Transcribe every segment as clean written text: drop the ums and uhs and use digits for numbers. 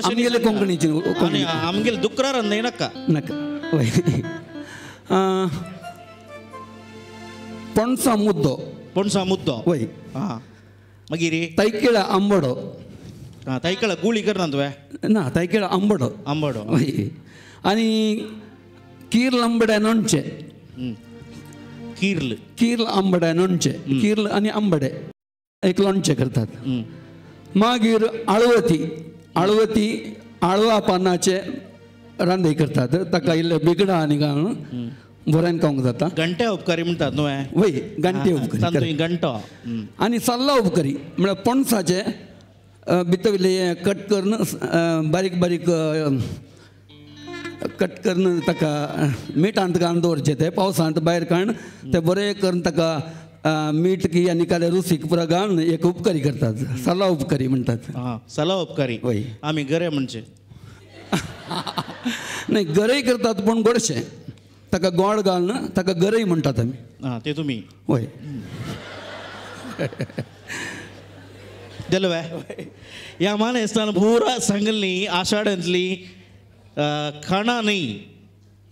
आमगेले कोंकणीचे आमगेले दुकरार नाका नाका. वय पणसा मुद्दो. पणसा मुद्दो. वय. हां मागीर तैकेळ आंबडो. हां तैकेळ गुळी करना तुवें? ना तैकेळ आंबडो. आंबडो. वय. आनी कीर्ल आंबड्या लोणचें. किर्ल किर्ल आंबड्या लोणचें. किर्ल आनी आंबडे एक लोणचें करतात. मागीर आळवती. आळवती आळवा पानाचे रांदय करतात. ताका इल्लें बिगडां आनी घालून बऱ्यान खावंक जाता. घंटे उपकारी म्हणटात न्हू? वय घंटे उपकारी. घंटो. आनी सल्ला उपकारी म्हळ्यार पणसाचे भितर कट करून बारीक बारीक कट करून ताका मिठांत घालून दवरचें. तें पावसांत भायर काडून तें बरें करून ताका मीठ की आनी काले रुसीक पुरा घालून एक उपकारी करतात. सला उपकारी म्हणटात. हां सला उपकारी. वय. आमी गरे म्हणचे नाही गरय करतात पूण गोडशें ताका गोड घालून ताका गरय म्हणटात आमी. हां ते तुमी. वय. दिलवे ह्या मानेस्तान पुरा सांगली आषाढांतली खाणां न्ही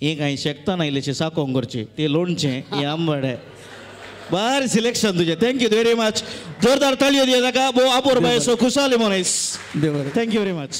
हें कांय शेकतां ना इल्लेशें साकोंक करचें तें लोणचें हें आंबाडे. बरें सिलेक्शन तुजें. Thank you very much. जोरदार ताळयो दिया ताका. भोव आपोर बाय सो खुशाली मनीस. Thank you very much.